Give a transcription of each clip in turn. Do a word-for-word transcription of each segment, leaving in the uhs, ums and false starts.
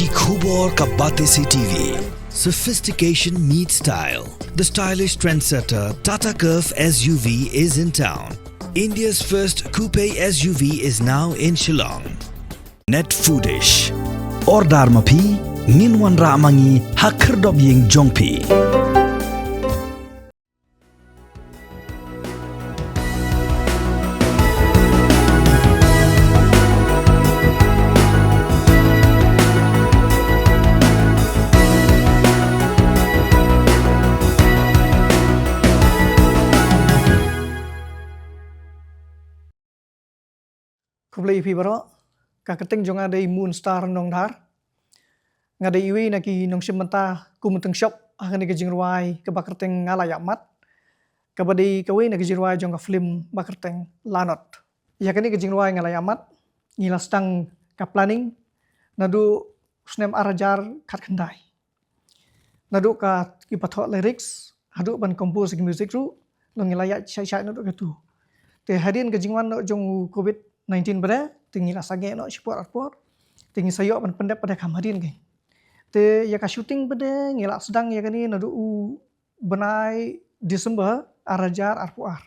Ki khubor ka Batesi T V. Sophistication meets style. The stylish trendsetter Tata Curvv S U V is in town. India's first coupe S U V is now in Shillong. Net Foodish. Order ma phi, ngin wanrah ma ngi ha khyrdop ïing jong phi. Khublei ïa phi baroh, ka kyrteng jong nga dei Moonstar Nongdhar. Nga dei iwei na ki nongshim bynta kum u tyngshop ha kane ka jingrwai kaba kyrteng Nga La Ïap Mat, kaba dei kawei na ka jingrwai jong ka film ba kyrteng Lanot. Ïa kane ka jingrwai Nga La Ïap Mat, ngi la sdang ka planning naduh u snem ar hajar khatkhyndai. Naduh ka, kiba thoh lyrics haduh ban compose ki music ruh, long ngi la ïaid shai shai naduh katu. Te hadien ka jingwan noh jong u covid nineteen pat de, te ngi la sangeh noh shipor arpor. Te ngi sa ïoh ban pyndep pat de kham hadien kein. Te ïa ka shooting pat de ngi la sdang ïa kane naduh u bnai December ar hajar arphew ar.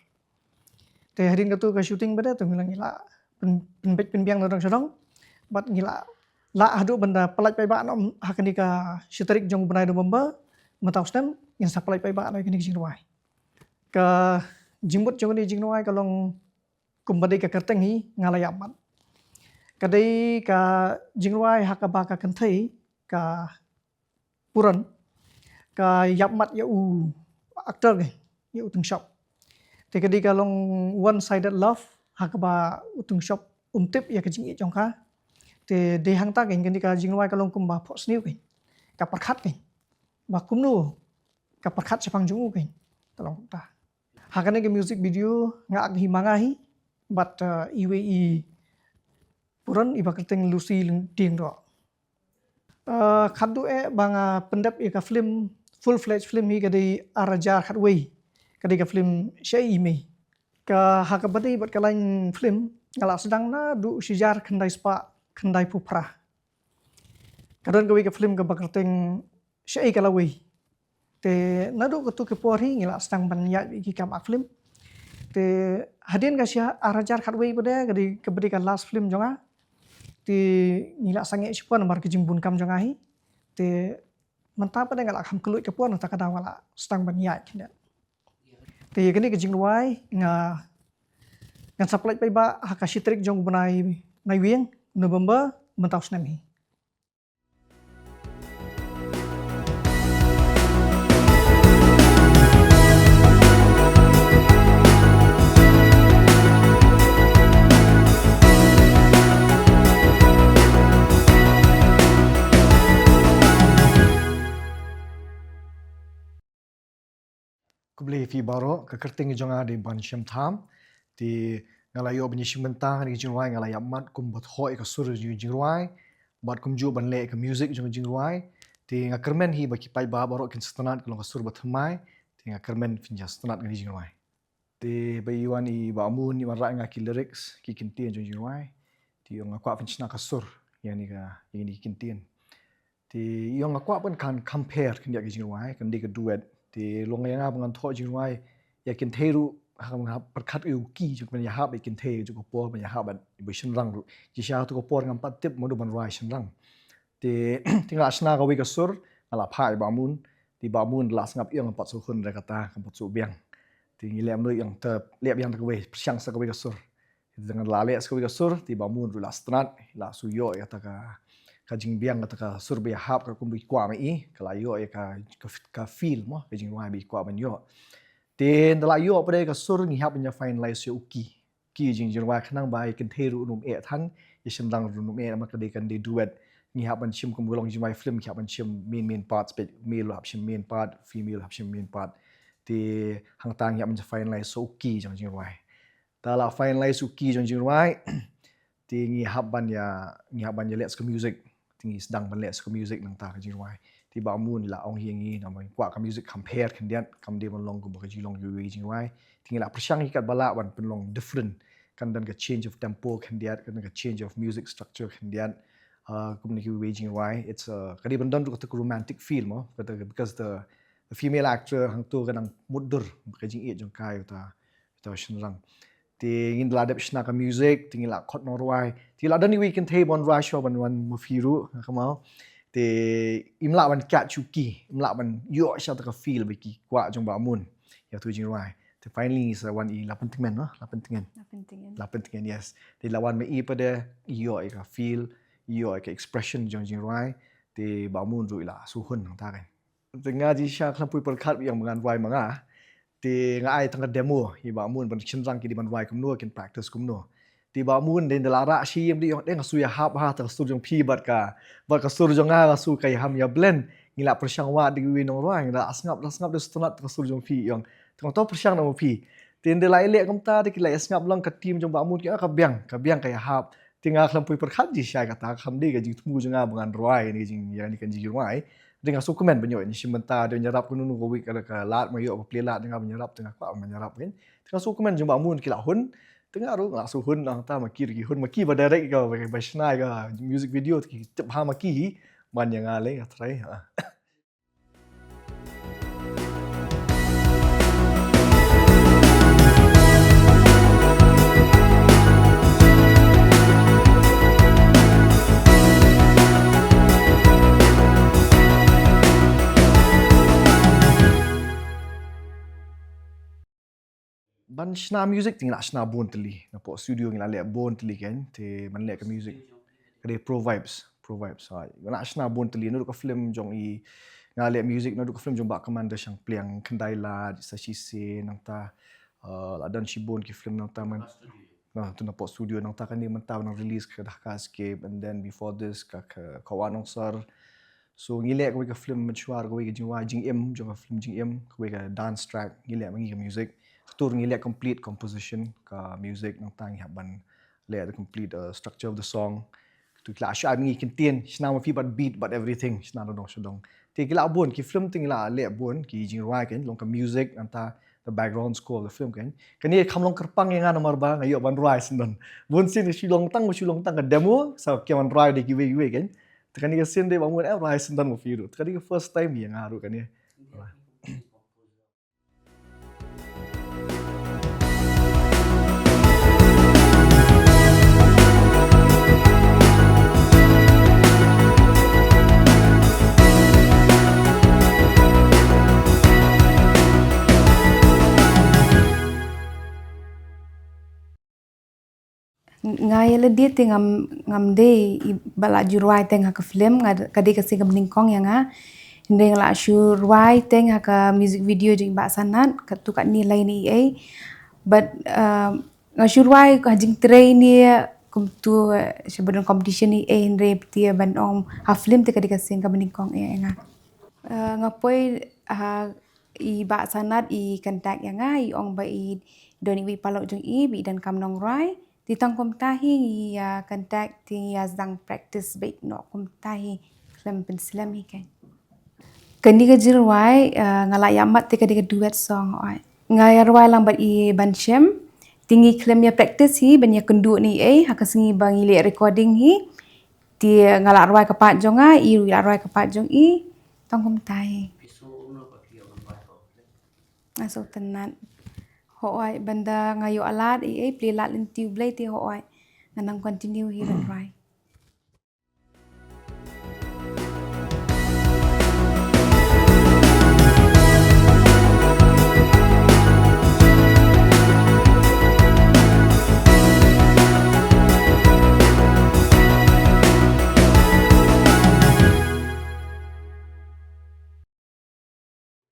Te hadien katu ka shooting pat de, te ngi la, ngi la pyn-, pynbeit pynbiang na dong sha dong. Bad ngi la, la haduh ban da pyllait paidbah noh ha kane ka shi tarik jong u bnai November mynta u snem, ngin sa pyllait paidbah noh ïa kane ka jingrwai. Ka jingmut jong kane ka jingrwai ka long kumba dei ka kyrteng hi, Nga La Ïap Mat. Ka dei ka jingrwai ha kaba ka kynthei ka Puran ka ïap mat ïa u actor kein, ïa u tyngshop. Te ka dei ka long one sided love, ha kaba u tyngshop um tip ïa ka jingïeit jong ka. Te dei hangta kein, kane ka jingrwai ka long kumba phohsniew kein, ka pyrkhat kein, ba kumno ka pyrkhat shaphang jong u kein. Ka long kumta. Ha kane ka music video nga act hi ma nga hi bad, uh, iwei i Puran iba kyrteng Lucy Diengdoh. Uh, khatduh eh ba nga pyndep ïa ka film, full fledged film hi ka dei ar hajar khatwei. Ka dei ka film Shaei I Mei. Ka ha kaba dei bad ka line film nga la sdang naduh shi hajar khyndai spah khyndaiphew phra. Ka don kawei ka film kaba kyrteng Shaei Ka Lawei. Te naduh katu ka por hi ngi la sdang ban ïaid ïa ki kam act film. Te hadien ka shi ar hajar khatwei pat de ka dei, kaba dei ka last film jong nga. Te ngi la sangeh shipor namar ka jingbun kam jong nga hi. Te mynta pat de nga la kham kylluid ka por, nangta ka daw nga la sdang ban ïaid khyndiat. Te ïa kane ka jingrwai nga, ngan sa pyllait paidbah ha ka shi tarik jong u bnai Naiwieng, November mynta u snem hi. Khublei ïa phi baroh, ka kyrteng jong nga dei Ban Shem Tham. Te nga la ïoh ban ïashim bynta ha kane ka jingrwai Nga La Ïap Mat kum ba thoh ïa ka sur jong ka jingrwai bad kumjuh ban leh ka music jong ka jingrwai. Te nga kyrmen hi ba ki paidbah baroh kin sngewtynnat, ka long ka sur ba thymmai. Te nga kyrmen phin ïa sngewtynnat ha kane ka jingrwai. Te ba i wan i Bah Moon i wanrah ïa nga ki lyrics, ki kyntien jong ka jingrwai. Te i ong nga kwah phin shna ka sur ïa kane ka, ïa kine ki kyntien. Te i ong nga kwah ban compare khyndiat ka jingrwai, kan dei ka duet. Te long ïa nga ba ngan thoh jingrwai ïa kynthei ruh, ha nga pyrkhat ïa u key jong ka ban ïahap ïa kynthei, jong ka por ban ïahap bad i ba shynrang ruh. Shisha ha tu ka por ngam pat tip mano ban rwai shynrang. Te, te nga la shna kawei ka sur, nga la phah ïa i Bah Moon. Te i Bah Moon la sngap, i ong ngam pat sngewkhun re kata, ngam pat sngewbiang. Te ngi leh mano, i ong te leh biang da kawei, pyrshang sa kawei ka sur. Te nga la leh sa kawei ka sur, te i Bah Moon ruh i la sngewtynnat, i la shu ïoh ïa kata ka, ka jingbiang kata ka sur ba ïahap, ka kum ba i kwah ma i, ka la ïoh ïa ka, ka, ka feel mo, ka jingrwai ba i kwah ban ïoh. Te ynda la ïoh pat de ka sur, ngi hap ban ïa finalize ïa u key. Key jong ka jingrwai, khnang ba ïa kynthei ruh ym eh than, ïa shynrang ruh ym eh, namar ka dei, kan dei duet. Ngi hap ban shim kum ka long jingrwai film, ngi hap ban shim main, main parts bad, male hap shim main part, female hap shim main part. Te hangta ngi hap ban finalize ïa u key jong ka jingrwai. Te la finalize u key jong ka jingrwai. Te ngi hap ban ïa, ngi hap ban ïa leh sa ka music. Te ngi sdang ban leh sa ka music nangta ka jingrwai. Te i Bah Moon i la ong hi ïa ngi, namar ngi kwah ka music compare khyndiat, kam dei ban long kumba ka jinglong jong iwei i jingrwai. Te ngi la pyrshang hi katba lah ban pynlong different. Kan don ka change of tempo khyndiat, kan don ka change of music structure khyndiat. Uh, kumne kiwei jingrwai. It's a, ka dei ban don ruh kata ka romantic feel mo. Kata, because the, the female actor hangto ka nang mutdur ka jingïeit jong ka ïa uta, uta u shynrang. Te ngin la dep shna ka music, te ngin la khot nongrwai. Te la don iwei i kynthei ban rwai shuwa ban wan ma phi ruh, nga kynmaw. Te im lah ban catch u key, im lah ban ïoh sha ta ka feel ba ki kwah jong Bah Moon ïa uto u jingrwai. Te finally sa wan i La Pyntngen, no? La Pyntngen. La Pyntngen. La Pyntngen, yes. Te la wan ma i pat de, i ïoh ïa ka feel, i ïoh ïa ka expression jong jingrwai. Te Bah Moon ruh i la shu hun nangta kan. Te nga jingshisha khlem poi pyrkhat ïa ba ngan rwai ma nga. Te nga ai tang ka demo ïa Bah Moon ban shynrang ki dei ban rwai kumno, kin practice kumno. Te Bah Moon dei, ynda la rah shi ïing dei ong, dei nga shu ïahap ha ta ka sur jong phi bad ka, bad ka sur jong nga, nga shu ka ïaham ïa blend. Ngi la pyrshang wad da kiwei nongrwai, ngi la sngap, la sngap da sngewtynnat ta ka sur jong phi ong. Te nga to pyrshang na ma phi. Te ynda la ïaleh kumta, te ki la ïasngap lang ka team jong Bah Moon, ki ong ka biang, ka biang ka ïahap. Te nga khlem poi pyrkhat jingshisha kata, khlem dei ka jingthmu jong nga ba ngan rwai ïa kane ka jing, ïa kane ka jingrwai. Te nga shu kmen ban ïoh ïa ne shi bynta, te ban ïarap kano kano kawei ka, ka lad, ma ïoh ba plie lad, te nga ban ïarap, te nga kwah ban ïarap kan. Te nga shu kmen jong Bah Moon ki la hun, te nga ruh nga la shu hun nangta, ma ki ruh ki hun, ma ki ba direct ka, ba, ba shna ka music video, te ki tip ha ma ki hi, man ïa nga lei, nga try, ha. Ban shna music te ngi la shna bun tylli. Napoh studio ngi la leh bun tylli kan, te ban leh ka music. Ka dei Pro Vibes, Pro Vibes. Ha, ngi la shna bun tylli. Naduh ka film jong i, nga leh music naduh ka film jong Bah Commander Shangpliang, Khyndai Lad, Sa Shisien, nangta, uh, la don shibun ki film nangta man. Na, tu napoh studio nangta kane mynta nang release ka Dhaka Escape, and then before this ka, ka, ka Wan Ong Sar. So ngi leh kawei ka film mynshuwa, kawei ka jingrwai jingim, jong ka film jingim, kawei ka dance track, ngi leh ma ngi ka music. Katu ngi leh complete composition ka music, nangta ngi hap ban leh the complete, uh, structure of the song. Katu ki la shu ai ma ngi ki ktien, shna ma phi bad beat bad everything, shna dong dong sha dong. Te ki la bun ki film te ngi la leh bun ki jingrwai kan, long ka music, nangta the background score of the film kan. Kane kam long kyrpang ïa nga namar ba nga ïoh ban rwai shen don. Bun sien shu long tang, shu long tang ka demo, sa ki wan rwai da kiwei kiwei kan. Te kane ka sien dei Bah Moon, eh, rwai shen don ma phi ruh. Te kane ka first time ïa nga ruh kane. Nga ïa lade te ngam, ngam dei i ba la ju rwai teng ha ka film, nga, ka dei ka sien kaba nyngkong ïa nga. Hynrei nga la shu rwai teng ha ka music video jong i Bah Sanat, katu katne lai ne ei ei. But, uh, nga shu rwai ha jingtrei ne kumtu, uh, sha ba don competition ne ei ei, hynrei te ban ong ha film te ka dei ka sien kaba nyngkong ïa nga. Uh, nga poi ha i Bah Sanat i contact ïa nga, i ong ba i don iwei i paralok jong i, ba i donkam nongrwai. Te tang kumta hi ngi ïa contact, te ngi ïa sdang practice beit noh kumta hi, khlem pynslem hi kan. Kane ka jingrwai, uh, nga la ïa mad te ka dei ka duet song, oi. Nga ïa rwai lang bad i Bah Shem, te ngi khlem ïa practice hi ban ïa kynduh ne ei ei, ha ka sngi ba ngi leh recording hi. Te nga la rwai ka part jong nga, i ruh i la rwai ka part jong i, tang kumta hi. Nga sngewtynnat. Hooid, ban da nga ïoh lad ei ei, plie lad lynti U Blei te hooid. Ngan nang continue hi ban rwai.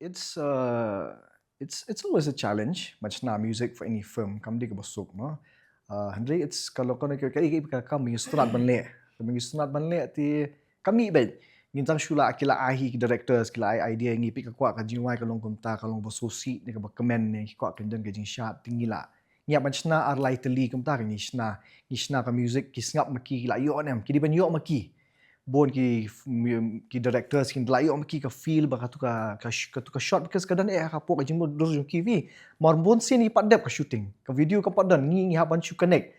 It's, uh, it's, it's always a challenge ban shna music for any film, kam dei kaba suk mo. Uh, hynrei it's ka long kane ka, ka, ka, ka kam ba ngi sngewtynnat ban leh. Ka kam ba ngi sngewtynnat ban leh te ka mih beit. Ngin tang shu la, ki la ai hi ki directors, ki la ai idea, ngi peit ka kwah ka jingrwai ka long kumta, ka long ba sngewsih ne kaba kmen ne, ki kwah kan don ka jingshad, te ngi la, ngi hap ban shna ar lai tylli kumta ka ngi shna, ngi shna ka music, ki sngap ma ki, ki la ïoh ne em, ki dei ban ïoh ma ki. Bun ki, ki directors kin la ïoh ma ki ka feel ba katu ka, ka sh-, katu ka shot, because ka don eh ha ka pok ka jingmut dur jong ki vi. Mar bun sien ngi pat dep ka shooting, ka video kam pat don, ngi, ngi hap ban shu connect.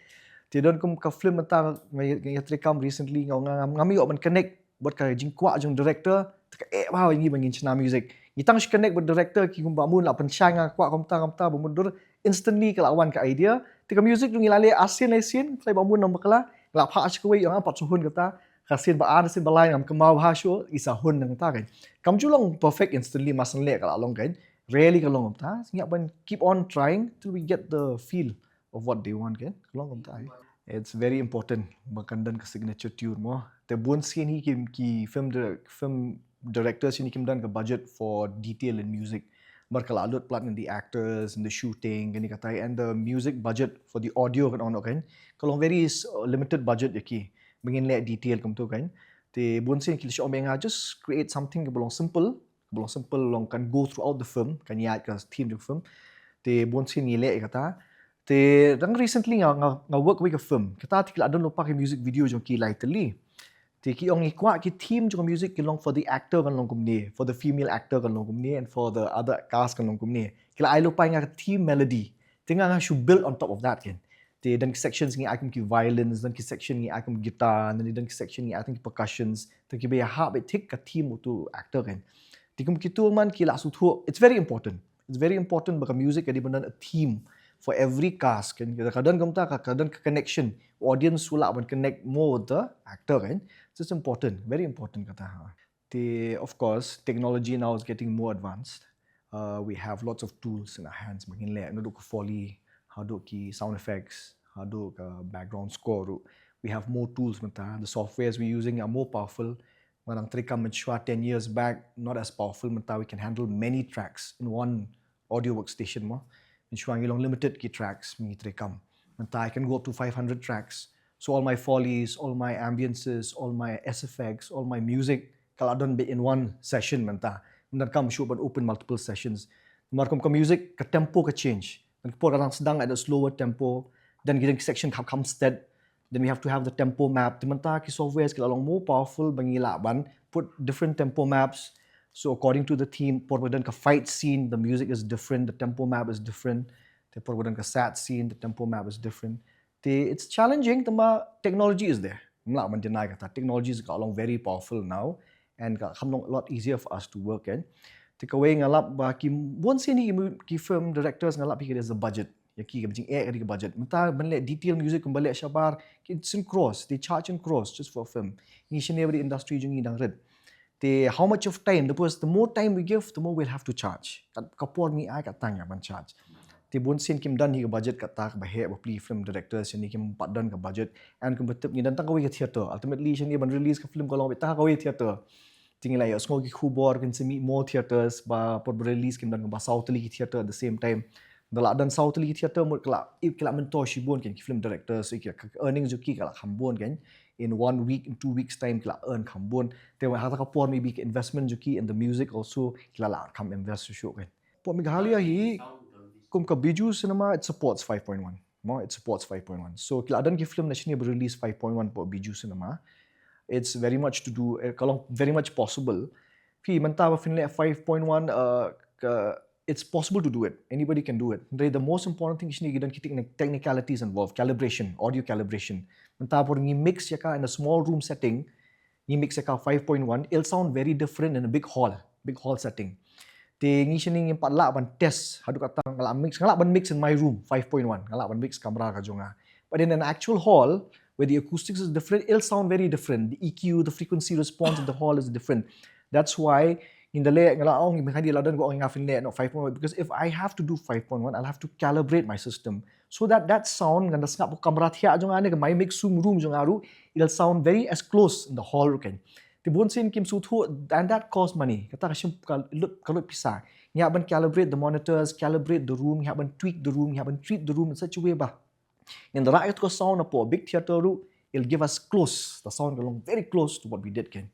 Te don kum ka film mynta nga, nga, nga treikam recently, nga, nga, nga, ngam ïoh ban connect bad ka jingkwah jong director, te ka eh bha ïa ngi ba ngin shna music. Ngi tang shu connect bad director, ki kumba mun la pynshai, nga kwah kumta kumta, ba mutdur instantly ka la wan ka idea. Te ka music ruh ngi la leh ar sien lai sien, khlei ba mun nang bakla, nga la phah sha kawei, ong pat shu hun kata, ka sien ba ar, sien ba lai, ngam kynmaw bha shuh, i sa hun nangta kein. Kam ju long perfect instantly, mar shu leh ka la long kein. Rarely ka long kumta. Ngi hap ban keep on trying till we get the feel of what they want kein. Ka long kumta. It's very important ba kan don ka signature tune mo. Te bun sien hi ki, ki film dir-, film directors hi kim don ka budget for detail in music. Namar ka la lut palat ngan the actors and the shooting, kane katai, and the music budget for the audio kan ong kein. Ka long very s-, limited budget ïa ki ba ngin leh detail kumto kein. Te bun sien ki la shu ong ba nga just create something kaba long simple, kaba long simple, long kan go throughout the film, kan ïaid ka theme jong film. Te bun sien ngi leh ïa kata. Te dang recently nga, nga, nga work wei ka film. Kata te ki la don lypa ki music video jong ki lai tylli. Te ki ong ngi kwah ki theme jong music ki long for the actor kan long kumne, for the female actor kan long kumne, and for the other cast kan long kumne. Ki la ai lypa ïa nga ka theme melody. Te nga, nga shu build on top of that kein. Te don ki sections ngi ai kum ki violins, don ki section ngi ai kum guitar, don ki section ngi ai kum ki percussions. Te kiba ïahap beit thik ka theme uto u actor kein. Te kum kito man ki la shu thuh. It's very important. It's very important ba ka music ka dei ban don a theme for every cast kein. Ka don kumta ka, ka don ka connection. Audience u lah ban connect more with the actor kein. So it's important, very important kata, ha. Te, of course, technology now is getting more advanced. Uh, we have lots of tools in our hands. Ba ngin leh, naduh ka Foley, haduh ki sound effects, haduh ka background score ruh. We have more tools mynta. The softwares we're using are more powerful. Nga dang treikam mynshuwa ten years back, not as powerful. Mynta we can handle many tracks in one audio workstation mo. Mynshuwa ngi long limited ki tracks ngi treikam. Mynta I can go up to five hundred tracks. So all my Foleys, all my ambiences, all my S F X, all my music, ka la don beit in one session mynta. Mynta kam shuh ban open multiple sessions. Namar kum ka music, ka tempo ka change. Don ki por ka dang sdang at a slower tempo. Don ki, don ki section kham kham steady. Then we have to have the tempo map. Te mynta ki softwares ki la long more powerful ba ngi lah ban put different tempo maps. So according to the theme, por ba don ka fight scene, the music is different, the tempo map is different. Te por ba don ka sad scene, the tempo map is different. Te it's challenging, tangba technology is there. Ngam lah ban deny kata. Technology is ka long very powerful now, and ka kham long a lot easier for us to work in. Te kawei nga lap ba ki bun sien hi ki film directors nga lap hi ka dei the budget. Ïa ki ka jingeh ka dei ka budget. Mynta ban leh detail music kumba leh shabar, ki, it's in crores, they charge in crores just for a film. Ngi shane ba dei industry jong ngi dang rit. Te how much of time, because the more time we give, the more we'll have to charge. Ka, ka por ngi ai ka tang ïa ban charge. Te bun sien kim don hi ka budget kata kaba heh ba plie film directors shane kim pat don ka budget. And kumba tip ngi don tang kawei ka theater. Ultimately shane ban release ka film ka long beit tang kawei theater. Te ngi la ïohsngew ki khubor kin sa mih more theaters ba por ba release kin don kumba saw tylli ki theater at the same time. Da la don saw tylli ki theater mut ka la, ki la myntoi shibun kein ki film directors, ki, ka earnings jong ki ka la kham bun kein. In one week, in two weeks time ki la earn kham bun. Te hata ka por maybe ka investment jong ki in the music also ki la lah kham invest shuh shuh kein. Pdeng Meghalaya hi kum ka Bijou Cinema, it supports five point one. Mo, it supports five point one. So ki la don ki film na shane ba release five point one pdeng Bijou Cinema. It's very much to do, eh, ka long very much possible. Phi mynta ba phin leh five point one, uh, ka, it's possible to do it. Anybody can do it. The, the most important thing shane ki don ki techni-, technicalities involved, calibration, audio calibration. Mynta por ngi mix ïa ka in a small room setting, ngi mix ïa ka five point one, it'll sound very different in a big hall, big hall setting. Te ngi shane ngim pat lah ban test haduh katta, nga lah mix, nga lah ban mix in my room five point one, nga lah ban mix kamra ka jong nga. But in an actual hall where the acoustics is different, it'll sound very different. The E Q, the frequency response of the hall is different. That's why in the leh nga la ong, in the leh nga don ko ong nga phin leh no five point one, because if I have to do five point one, I'll have to calibrate my system so that that sound kan da sngap ha kamra thiah jong nga ne ka my mix room, room jong nga ruh, it'll sound very as close in the hall ruh kein. Te bun sien kim sngewthuh, and that cost money. Kata ka shim ka lut, ka lut pisa. Ngi hap ban calibrate the monitors, calibrate the room, ngi hap ban tweak the room, ngi hap ban treat the room in such a way ba ngin da rah ïa ka sound hapoh big theater ruh, it'll give us close. The sound ka long very close to what we did kein.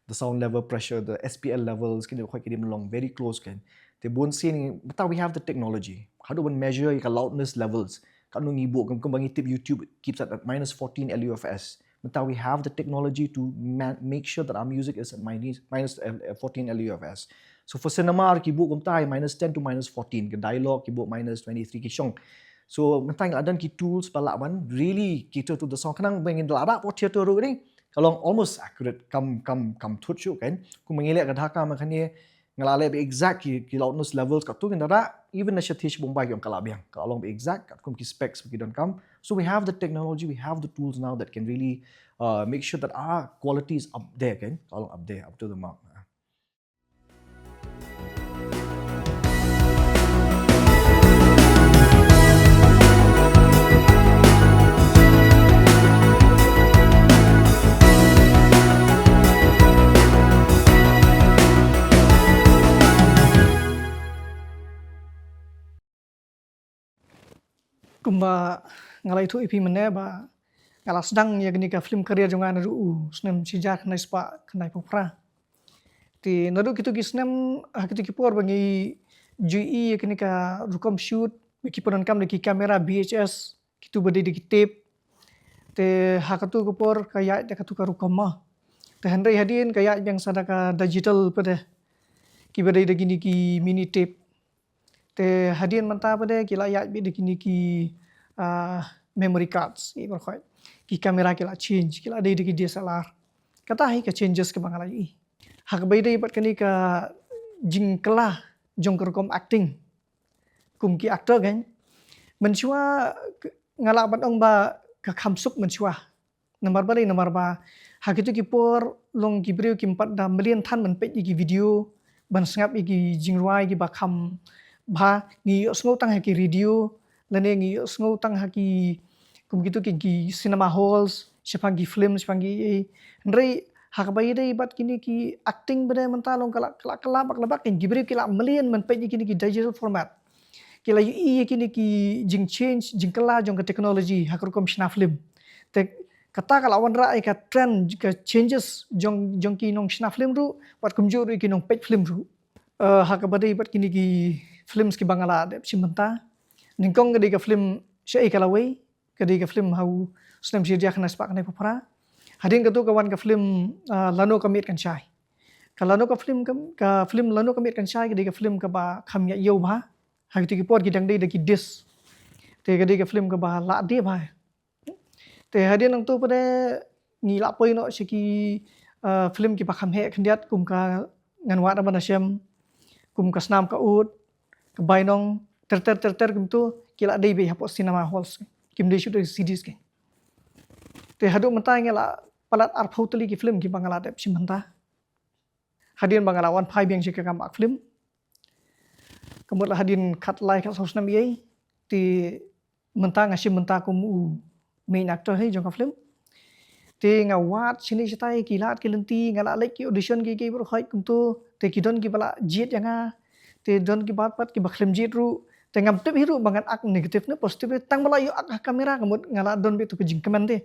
The sound level, pressure, the S P L levels, kine ki dei ban long very close kein. Te bun sien, mynta we have the technology. Haduh ban measure ïa ka loudness levels. Katno ngi buh, kum, kumba ngi tip YouTube keeps at, at minus fourteen L U F S. Mynta we have the technology to ma-, make sure that our music is at minus, minus, uh, fourteen L U F S. So for cinema ki buh kumta minus ten to minus fourteen, ka dialogue ki buh minus twenty-three, ki shong. So mynta ngi la don ki tools ba lah ban really cater to the song. Khnang ba ngin da la rah hapoh theater ruh, ka long almost accurate, kam kam kam thut shuh kan. Kumba ngi leh ka Dhaka mynta nga la leh ba exact ki, ki loudness levels, katto ngin da rah, even na shatei sha Bombay ki ong ka lah biang, ka long ba exact katkum ki specs ba ki donkam. So we have the technology, we have the tools now that can really uh, make sure that our quality is up there, kan, ka long up there, up to the mark. Kumba nga la ïathuh ïa phi mynne ba nga la sdang ïa kane ka film career jong nga naduh u snem shi hajar khyndai spah khyndaiphew phra. Te naduh kito ki snem, ha kito ki por ba ngi ju ïohi ïa kane ka rukom shoot, ba ki pyndonkam da ki camera V H S, kito ba dei da ki tape. Te ha katu ka por ka ïaid da katu ka rukom mo. Te hynrei hadien ka ïaid biang sa da ka digital pat de, kiba dei da kine ki mini tape. Te hadien mynta pat de ki la ïaid beit da kine ki, ah, memory cards, ïa baroh khoit. Ki camera ki la change, ki la dei da ki D S L R. Kata hi ka changes kaba nga la ïohi. Ha kaba ïadei bad kane ka jingkylla jong ka rukom acting kum ki actor, kan, mynshuwa nga lah ban ong ba ka kham suk mynshuwa. Namar balei? Namar ba ha kito ki por long ki briew kim pat da mlien than ban peit ïa ki video, ban sngap ïa ki jingrwai kiba kham bha. Ngi ïohsngew tang ha ki radio, lane ngi ïohsngew tang ha ki, kum kito ki, ki cinema halls, shaphang ki film, shaphang ki, eh. Hynrei ha kaba ïadei bad kine ki acting pat de mynta long ka la, ka la, ka la bak, la bak, ki briew ki la mlien ban peit ïa kine ki digital format. Ki la ïohi ïa kine ki jingchange, jingkylla jong ka technology ha ka rukom shna film. Te kata ka la wanrah ïa ka trend, ka changes jong, jong ki nongshna film ruh, bad kumjuh ruh ïa ki nongpeit film ruh. Eh, ha kaba dei bad kine ki films kiba nga la dep shim bynta, nyngkong ka dei ka film Shaei Ka Lawei, ka dei ka film ha u snem shi hajar khyndai spah khyndaiphew phra. Hadien katu ka wan ka film, ah, Lano Ka Miet Kan Shai. Ka Lano ka film ka, ka film Lano Ka Miet Kan Shai ka dei ka film kaba kham ïa ïew bha. Ha kito ki por ki dang dei da ki disc. Te ka dei ka film kaba la dei bha. Te hadien nangtu pat de ngi la poi noh sha ki, ah, film kiba kham heh khyndiat kum ka Ngan Wad Na Ban Da Shem, kum ka Snam Ka Ud, ka Bainong, ter ter ter ter kumtu, ki la dei beit hapoh cinema halls. Kim dei shuh da C Ds ki. Te haduh mynta ngi la palat arphew tylli ki film kiba nga la dep shim bynta. Hadien ba nga la wan phai biang sha ka kam ak film, ka mut la hadien khatlai khatsaw snem ïa, te mynta nga shim bynta kum u main actor hi jong ka film. Te nga wad shane shatai, ki lad ki lynti, nga la leit ki audition ki, ki baroh khoit kumtu, te ki don kiba la jied ïa nga, te don kiba pat kiba khlem jied ruh. Te ngam tip hi ruh ba ngan ak negative ne positive, tang ba la ïoh ak ha camera ka mut nga la don beit tu ka jingkmen te.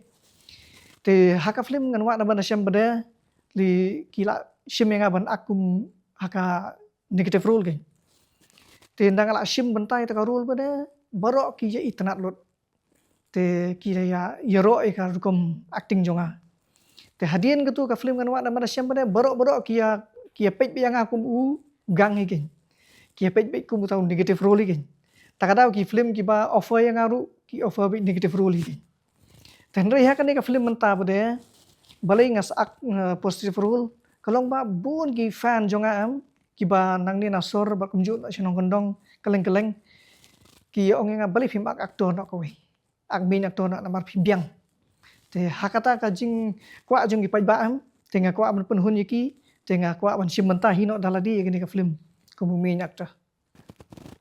Te ha ka film Ngan Wad Na Ban Da Shem pat de, li ki la shim ïa nga ban ak kum ha ka negative role kein. Te ynda nga la shim bynta ïa ka role pat de, baroh ki ïa itynnad lut. Te ki ïa, ïaroh ïa ka rukom acting jong nga. Te hadien katu ka film Ngan Wad Na Ban Da Shem pat de, baroh baroh ki ïa, ki ïa peit beit ïa nga kum u gang hi kein. Ki ïa peit beit kum uta u negative role hi kein. Ta ka daw ki film kiba offer ïa nga ruh, ki offer beit negative role hi kein. Te hynrei ha kane ka film mynta pat de, balei nga sa ak, eh, positive role, ka long ba bun ki fan jong nga em, kiba nangne na sor bad kumjuh na shnong kyndong kylleng kylleng, ki ong ïa nga balei phim ak actor noh kawei, ak main actor noh namar phi biang. Te ha kata ka jingkwah jong ki paidbah em, te nga kwah ban pynhun ïa ki, te nga kwah ban shim bynta hi noh da lade ïa kane ka film kum u main actor.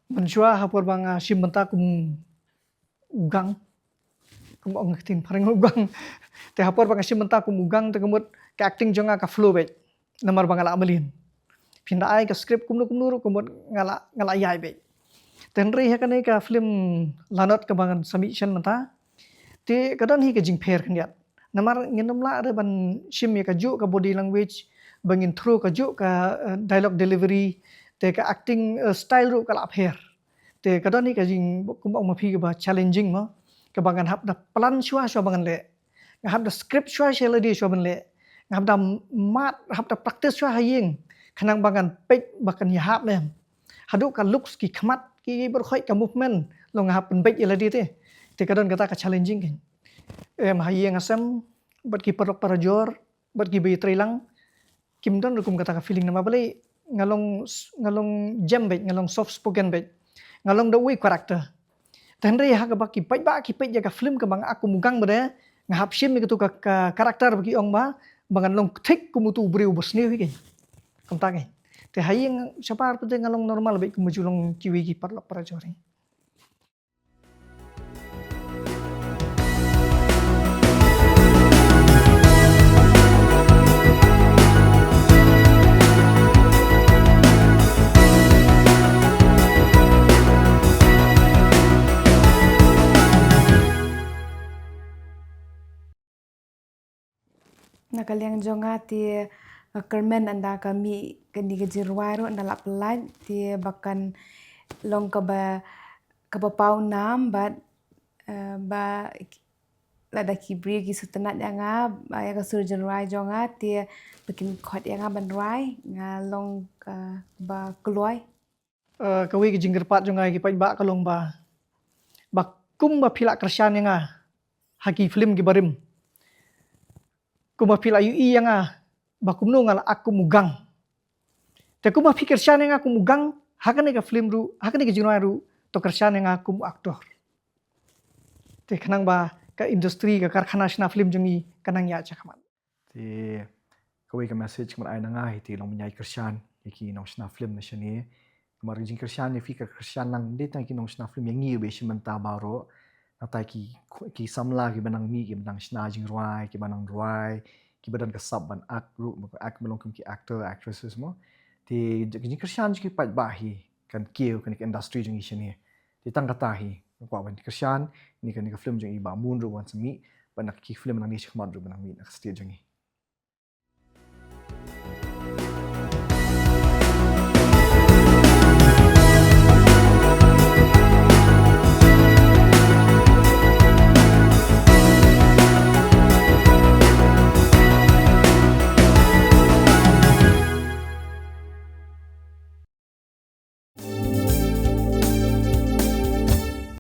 Mynshuwa ha por ba nga shim bynta kum u gang, kum ong ka ktien phareng u gang. Te ha por ba nga shim bynta kum u gang te ka mut ka acting jong nga ka flow beit. Namar ba nga la mlien. Phin da ai ka script kumno kumno ruh ka mut nga la, nga la ïai beit. Te hynrei ha kane ka film Lanot kaba ngan sa mih shen mynta, te ka don hi ka jingpher khyndiat. Namar ngin ym lah re ban shim ïa kajuh ka body language, ba ngin throw kajuh ka, eh, dialogue delivery, te ka acting, eh, style ruh ka la pher. Te ka don hi ka jing, kumba ong ma phi, kaba challenging mo, kaba ngan hap da plan shuwa shuwa ba ngan leh. Nga hap da script shuwa sha lade shuwa ban leh. Nga hap da mad, hap da practice shuwa ha ïing. Khnang ba ngan peit ba kan ïahap ne em. Haduh ka looks, ki khmat, ki baroh khoit, ka movement, Long nga hap pynbeit ïa lade te. Te ka don kata ka challenging kan. Em, ha ïing ha sem, bad ki paralok parajor, bad ki ba ïatrei lang, kim don ruh kum kata ka feeling namar balei nga long, nga long jem beit, nga long soft spoken beit. Nga long da uwei u character. Te hynrei ha kaba ki paidbah ki peit ïa ka film kaba nga act kum u gang ba dei, nga hap shim ïa katu ka, ka character ba ki ong ba, ba ngan long thik kum utu u briew ba sniew hi kan. Kumta kan. Te ha ïing shabar pat te nga long normal beit kum ba ju long kiwei ki paralok parajor hi. Na ka liang jong nga te nga kyrmen ynda ka mih kane ka jingrwai ruh ynda la pyllait te ba kan long kaba, kaba paw nam bad, eh, ba lada ki briew ki sngewtynnat ïa nga, ba ïa ka sur jingrwai jong nga te ba kin khot ïa nga ban rwai, nga long kaba kloi. Eh, kawei ka jingkyrpad jong nga ïa ki paidbah ka long ba, ba kumba phi la kyrshan ïa nga ha ki film ki barim, kumba phi la ïohi ïa nga ba kumno nga la act kum u gang. Te kumba phi kyrshan ïa nga kum u gang ha kane ka film ruh, ha kane ka jingrwai ruh, to kyrshan ïa nga kum u actor. Te khnang ba ka industry, ka karkhana shna film jong ngi kan nang ïaid shakhmat. Te kawei ka message ka ban ai na nga hi te long ban ïai kyrshan ïa ki nongshna film na shane. Namar ka jingkyrshan ïa phi ka kyrshan lang ym dei tang ïa ki nongshna film, ïa ngi ruh ba shisien mynta baroh. Nangta ki, ki samla ki ba nang mih, ki ba nang shna jingrwai, ki ba nang rwai, ki ba don ka sap ban act ruh, ba act, ba long kum ki actor, actresses mo. Te ka jingkyrshan jong ki paidbah hi kan kiew kane ka industry jong ngi shane. Te tang kata hi nga kwah ban kyrshan, ïa kane ka film jong i Bah Moon ruh wan sa mih, bad na ki film nangne shakhmat ruh ba nang mih na ka state jong ngi.